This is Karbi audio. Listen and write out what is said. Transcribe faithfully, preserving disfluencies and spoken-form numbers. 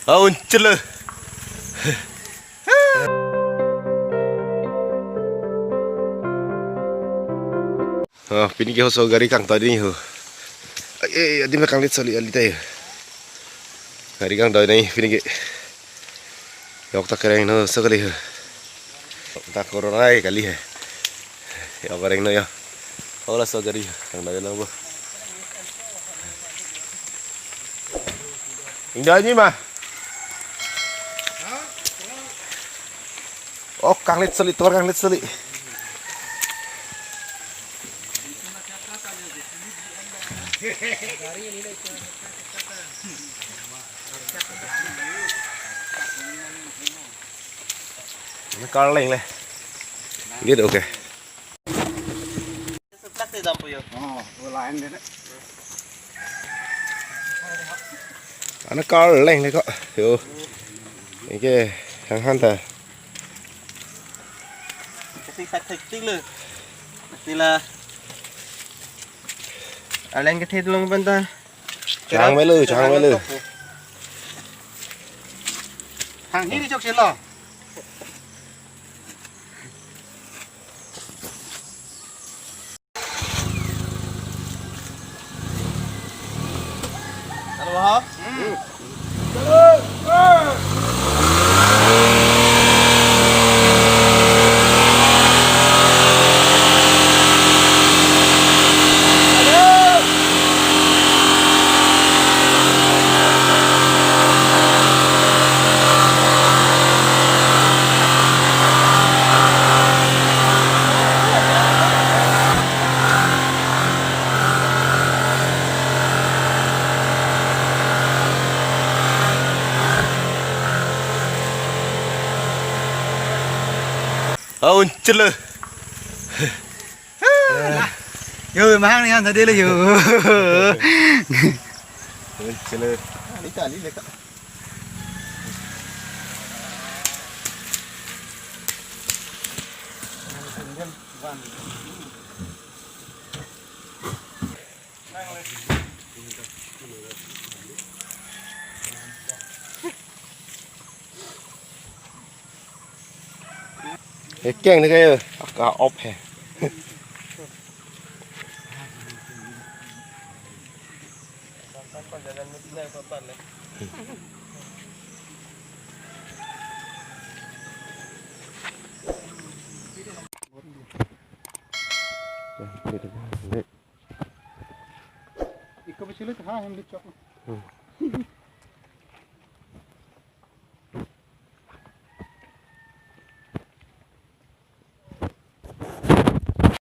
Aun chelo. Oh, pini ke hoso gari kangtoi dei ho. Eh, eh, adim kanglit soli ali tai. Gari kangtoi dei pini ke. Yok ta kereng no so kali ho. Ta koronai kali he. Yok kereng no ya. Hola so gari kangtoi nangpo. Indah ni mah. Oh, kanglit soli, tovar kanglit soli. Ini karleng le. Gitu, oke. Seplak te dampo yo. Oh, lain deh. Ana karleng le ko. Yo. Ike hang han ta. Kasih tak tik tik le. Sila. Alen ke thedlong benta. Chang melu, chang melu. Hang hiri chok silo. Halo, ha? Aun chelo. Yo, mahang ni han tadi le yo. Aun chelo. Kali kali le ka. Ekeng ni kayo, aka op he. Iko pachili ha hem di chok.